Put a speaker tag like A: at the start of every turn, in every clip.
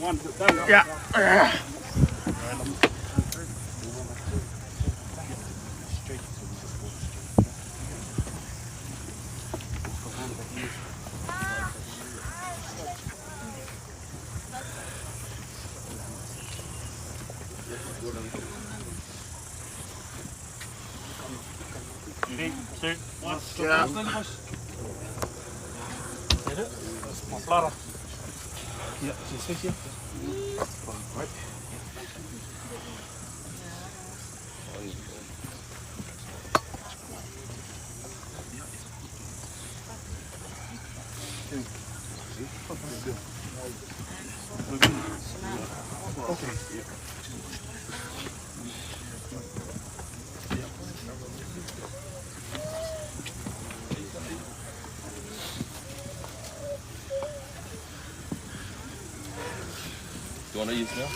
A: One, done.
B: Yeah.
A: Three, two, one.
B: Yeah.
A: Mafflara. Yeah, is this here? Right.
C: Do you want to use now?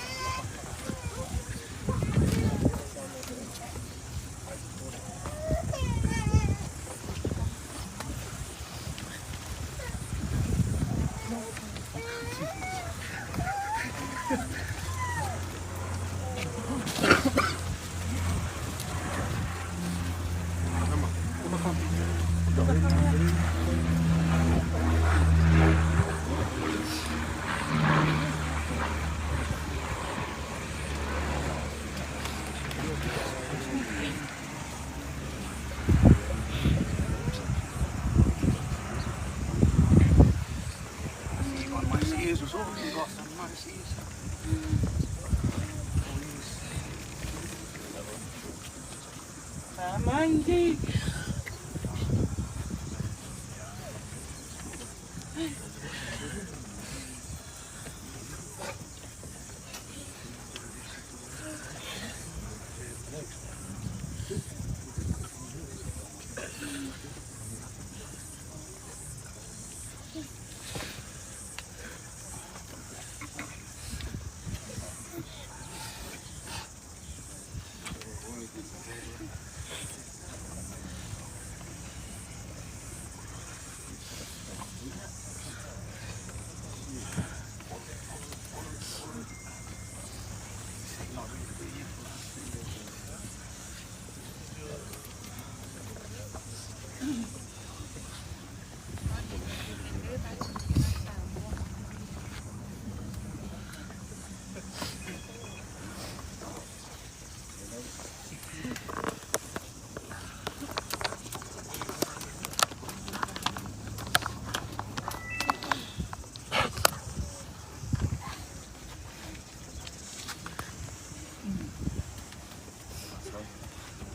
B: Got nice ears as well. You've got some nice ears.
D: Mangi.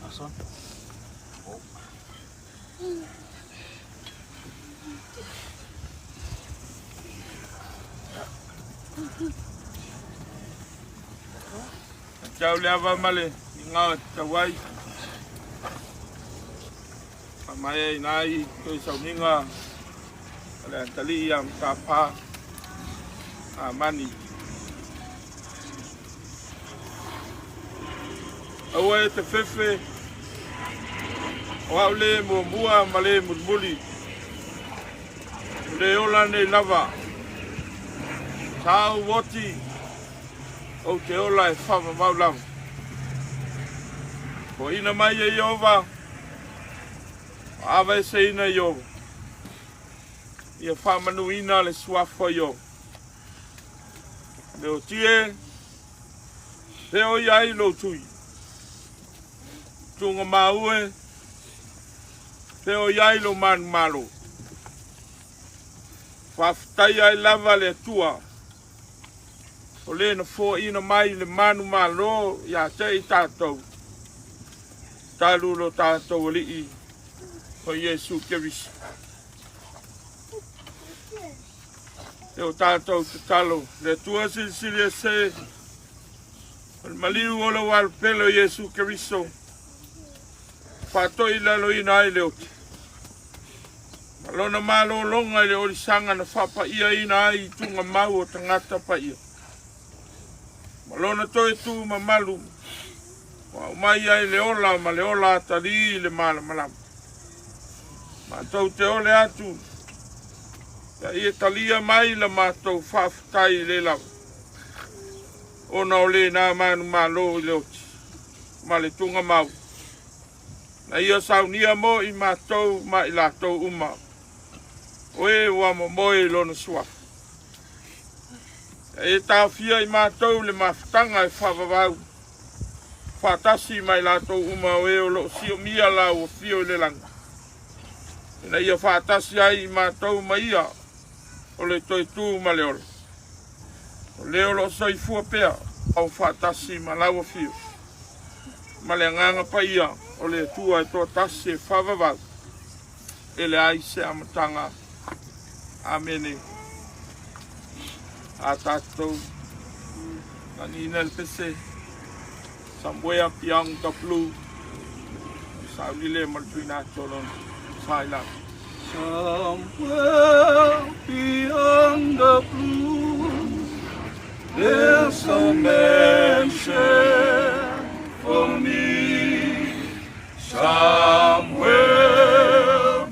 A: Nice one.
E: Tau le ava male i ngā tauai. Pa mai ai nai toi sauninga le antali ia mtapa a mani. Aua e te fefe o au le muamua ma le mulimuli. O le ola nei lava. Sa au oti o te ola e whamamau lava. Ko ina mai e Iova, o ava e se ina Iova. Ia whamanuina le suafa Iova. Le o tie, te o iai lo tui. Tunga maue, te o iai lo manu malo. Whawhitai ai lava le atua. O le na fō ina mai le manu malo ia te i tātou. Tālu lo tātou alii o Iesu Keriso. E o tātou te talo, le Atua silisili e se, o le maliu o le walupele o Iesu Keriso, whātoi lalo ina ai le ote. Ma lona malōlōga i le olisaga na faapa'iaina ai i tuga mau o tagata paia. Ma lona toe tu mamalu, ua aumai ai le ola ma le ola atalī i le malamalama. Matou te ole atu, ia ia talia mai la matou faafetai i le lava. Ona o lena manumalo i le oti ma le tugamau. Na ia saunia mo i matou ma i latou uma. O e ua momoe i lona suafa. Ia e taofia i matou le mafutaga e faavavau. Faatasi ma i latou uma o e o lo o siomia lau afio i le lagi. Ina ia faatasi ai i matou ma ia o le toe tu ma le ola. O le o lo o soifua pea au faatasi ma lau afio. Ma le agaga paia o le Atua e toatasi e faavavau e leai se amataga. Amene. A tatou lagiina le pese Somewhere Beyond the Blue. Sauni le ma le tuuina atu o lona sa i lalo.
B: Somewhere beyond the blue, there's a mansion for me. Somewhere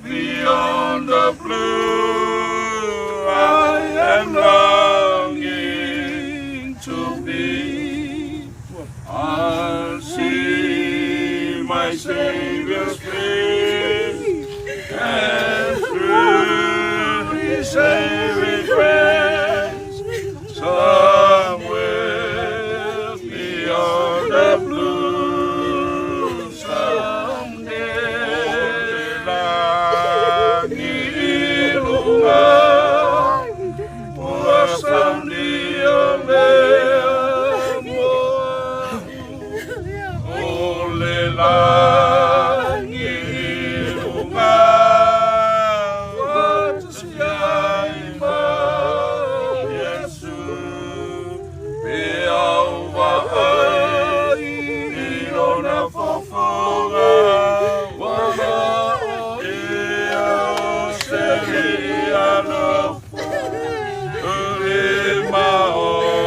B: beyond the blue, I am longing to be. I'll see my Savior's face and through His saving grace, somewhere beyond the blue, someday.
E: Lagi i luga, ua saunia mea mo O le lagi i luga, faatasi ai ma Iesu, pe au vaai i lona fofoga, ua ia o se alofa, le maota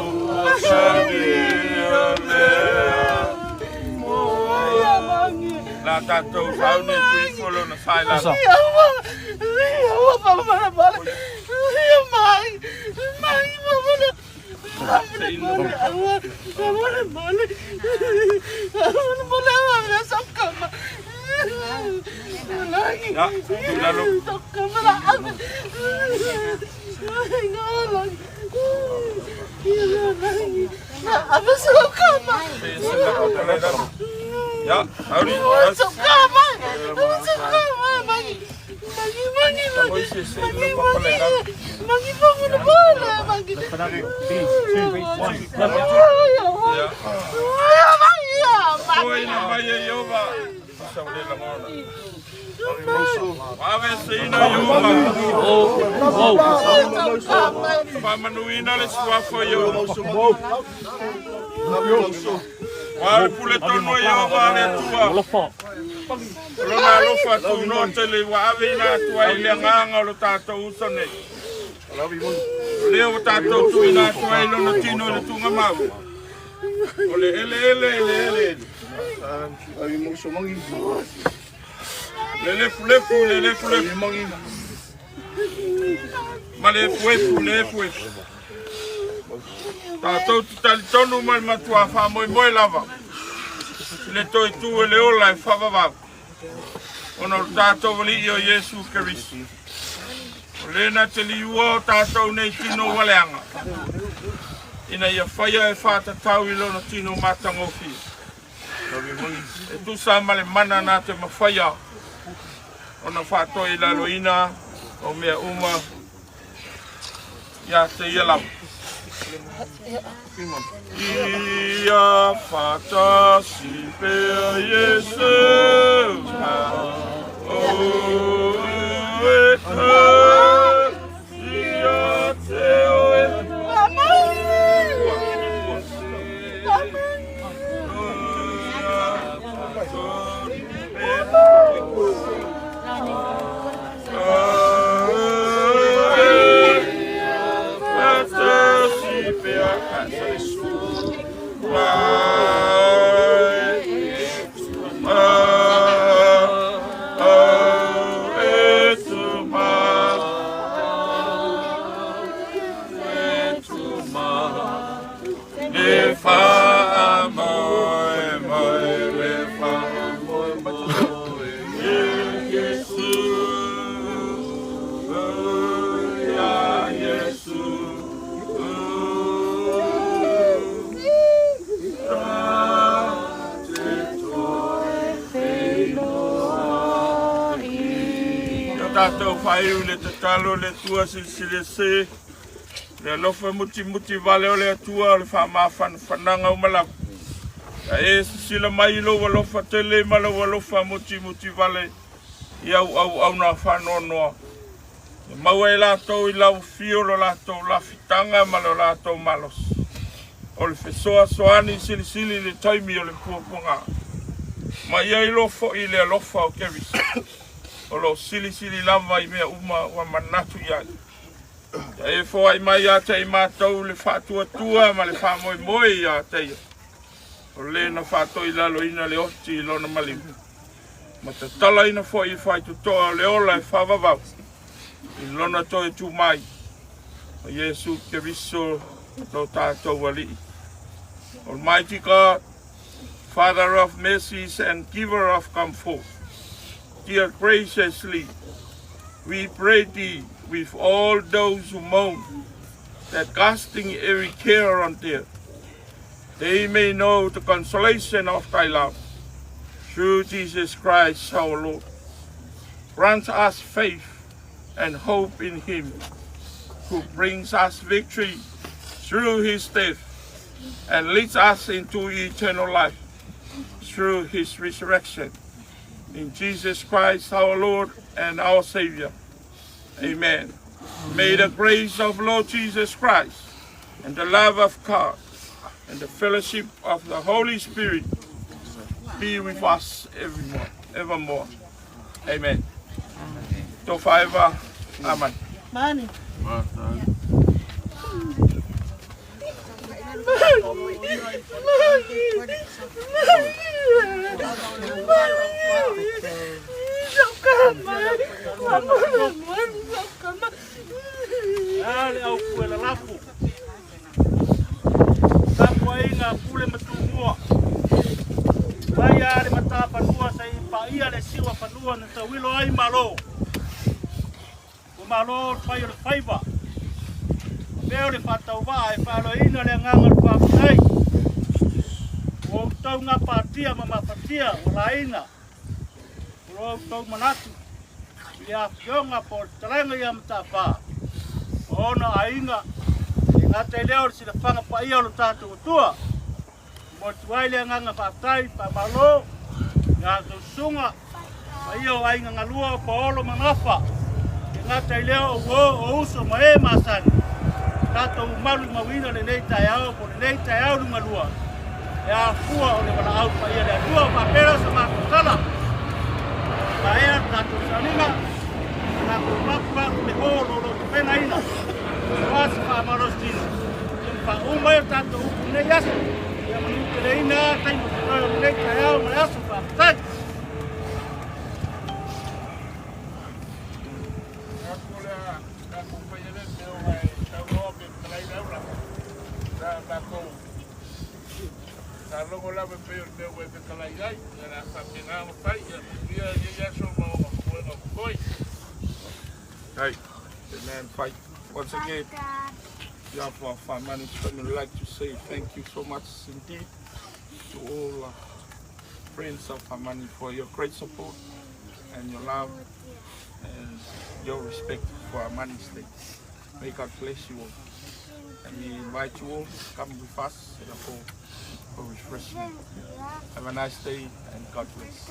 E: ua saunia mea mo La tatou sauni e tuifo lona sa i lalo. Ya, tu lalo. Ya, sauni. Ya. Oi na mai e Ieova. Sa o le lagona. Ave seina Ieova. Faamanuina le suafa Ieova. Ua le pule tonu e Ieova a le Atua. O lona alofa tunoa tele ua ave ina atu ai le agaga o lo tatou uso nei. O lea ua tatou tuuina atu ai lona tino i le tugamau. O le eleele le eleele. Le lefulefu le lefulefu. Ma le efuefu le efuefu. Tatou te talitonu ma le matua faamoemoe lava. I le toe tu e le ola e faavavau. Ona o le tatou Alii o Iesu Keriso. O lena te liua o tatou nei tino ua leaga. Ina ia faia e faatatau i lona tino matagofie. E tusa ma le mana na te mafaia ona faatoe i laloina o mea uma ia te ia lava. Ia faatasi pea Iesu ma o e ia te oe. Faatasi pea Le faamoemoe, le faamoemoe ia Iesu, ia Iesu. Ta te toe feiloai. Ia tatou faaiu i le tatalo, Le Atua Silisili Ese, le alofa mutimuti vale o le Atua o le faamafanafanaga uma lava. Ia e sisila mai i lou alofa tele ma lou alofa mutimuti vale i au auauna faanoanoa. E maua e latou i lau afio lo latou lafitaga ma lo latou malosi. O le fesoasoani silisili i le taimi o le puapuaga. Ma ia iloa foi le alofa o Keriso, o lo o silisili lava i mea uma ua manatu i ai. Ia e foai mai ia te i matou le faatuatua ma le faamoemoe ia te ia, o le na faatoilaloina le oti i lona maliu, ma tatalaina foi i faitotoa o le ola e faavavau i lona toe tu mai, o Iesu Keriso lo tatou Alii. Almighty God, Father of mercies and giver of comfort, dear graciously, we pray thee with all those who mourn, that casting every care on thee, they may know the consolation of thy love. Through Jesus Christ our Lord. Grant us faith and hope in him, who brings us victory through his death and leads us into eternal life through his resurrection. In Jesus Christ our Lord and our Savior. Amen. May the grace of Lord Jesus Christ and the love of God and the fellowship of the Holy Spirit be with us evermore. Evermore. Amen. Tofa Amen.
D: Mani.
A: A le au pue lalafu. Tapuaiga a Pule ma Tumua. Mai a le matafanua seia paia le siua fanua na tauilo ai Malo. Ua malo le fai o le faiva. Pea o le faatauvaa e faaloina le agaga o le faafetai. Ua outou gapatia ma mafatia ua laina o lo outou manatu i le afioga po o le fetalaiga ia Mata'afa ma ona aiga, e gata i lea o le silafaga paia o lo tatou Atua. Momoli atu ai le agaga faafetai faamalo i a outou susuga paia o aiga galua o Paolo ma Gafa, e gata i lea o uo o uso ma e masani, tatou maluimauina lenei taeao po lenei taeao lugalua e afua o le valaau paia le Atua faapea sa matou tala. Maea le tatou sauniga, tatou papupapu le ho lo lo tapenaina aua se faamalositino ia ma faauma ai o tatou upu i lenei aso. Ia manuteleina taimi o totoe o lenei taeao ma le aso. Faafetai.
E: Sa logo lava e pei o le mea ua e fetalai ai, ia o le a faapena ona fai, ia manuia lenei aso ma ona fuega o totoe. Hey, amen. Fight. Once again, behalf of our management, would like to say thank you so much indeed to all friends of Amani for your great support and your love and your respect for Amani State. May God bless you all. And we invite you all to come with us for refreshment. Have a nice day and God bless.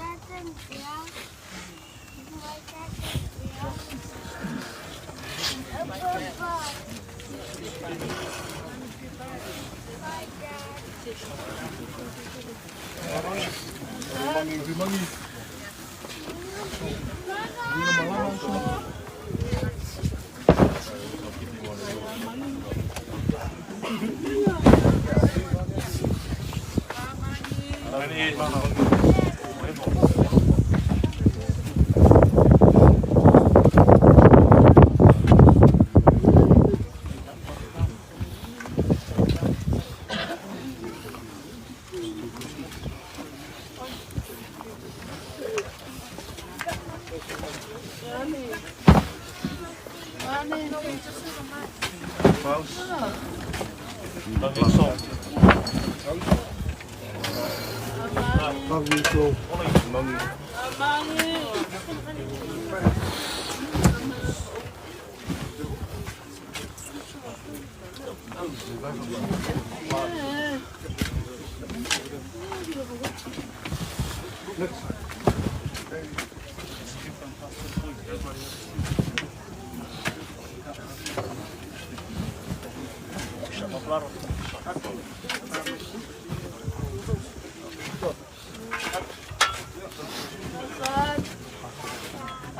B: Love you so.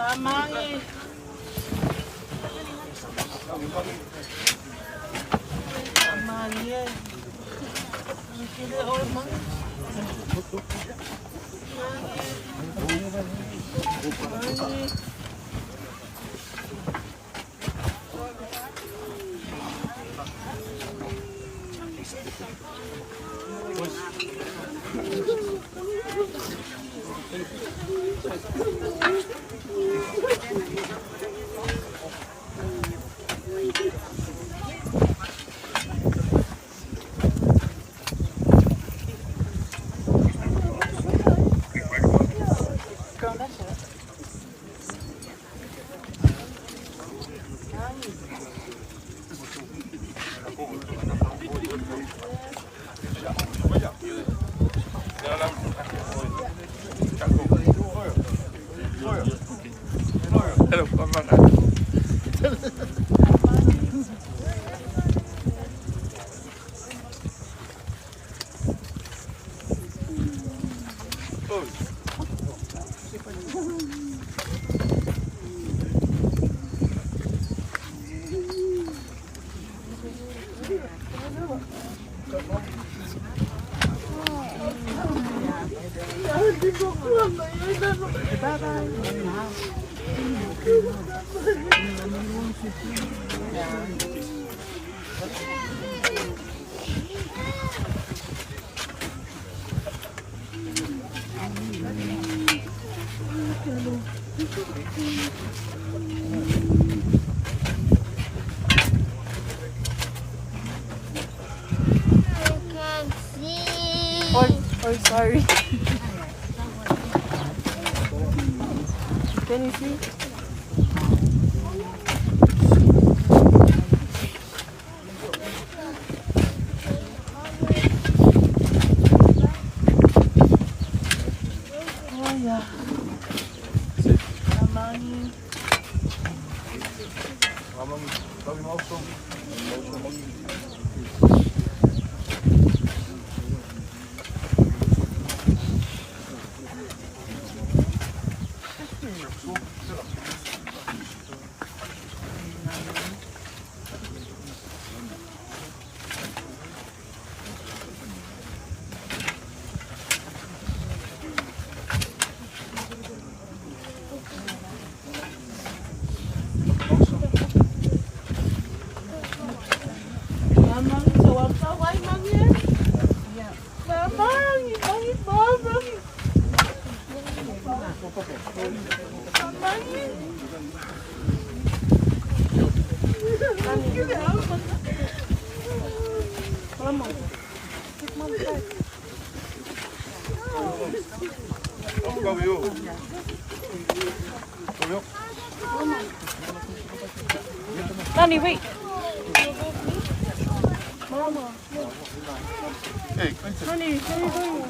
D: Amangi. Amangi. Kile oi mangi. Mangi.
E: Hello, come on.
F: I can't see.
D: Oh, sorry. Can you see? Oh yeah. Amangi. Amangi, so why mangi? Yeah. Amangi, mangi, mangi. Amangi. Nani, wait. Mama.
E: Hey, Clinton.
D: Honey, where are you going?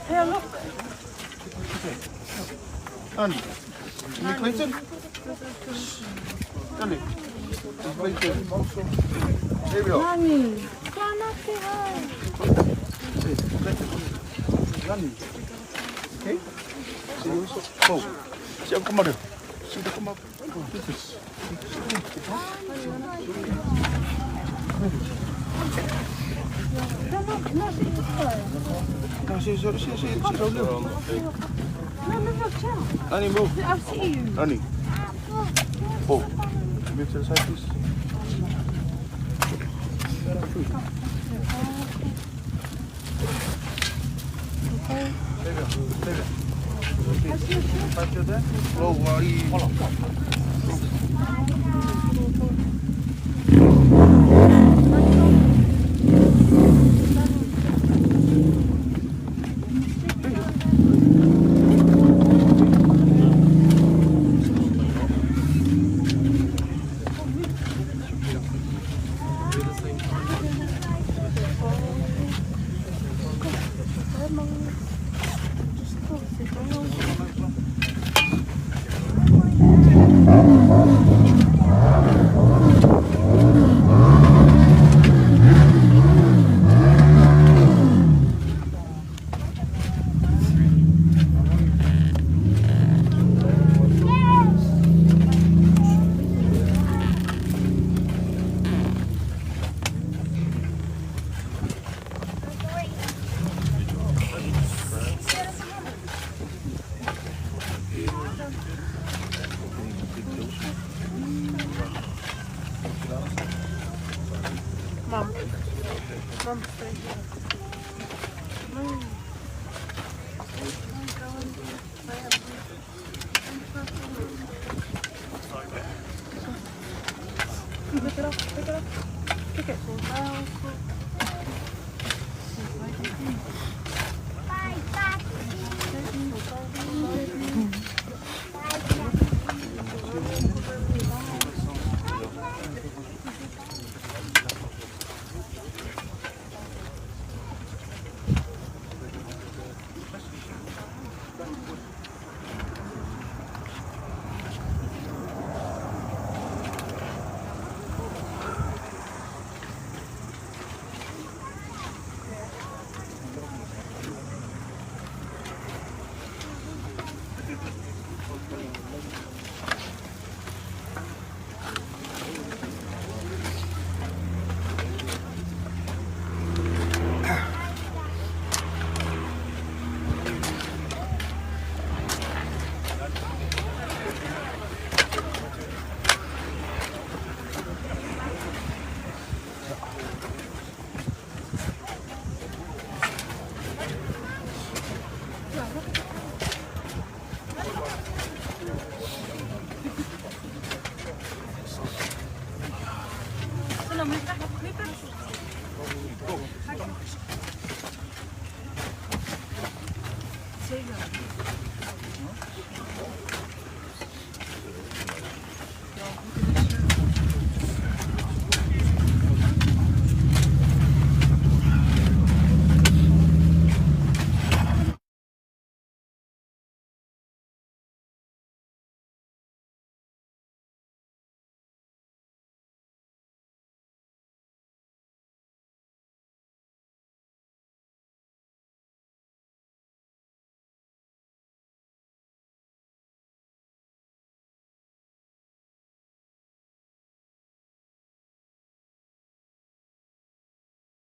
D: Hey, look.
E: Nani. You Clinton? Nani. Clinton. Here we are.
D: Nani. Sana say hi.
E: Nani. Okay. See you also. Oh. See, come on. See, come up. No, see, see, see, see, see,
D: No, no, no, chill.
E: Nani, move.
D: I see you.
E: Nani. Oh. Move to the side, please. Oh,
D: Mom. Mom, stay here. Mom. Pick it up, pick it up. Pick it.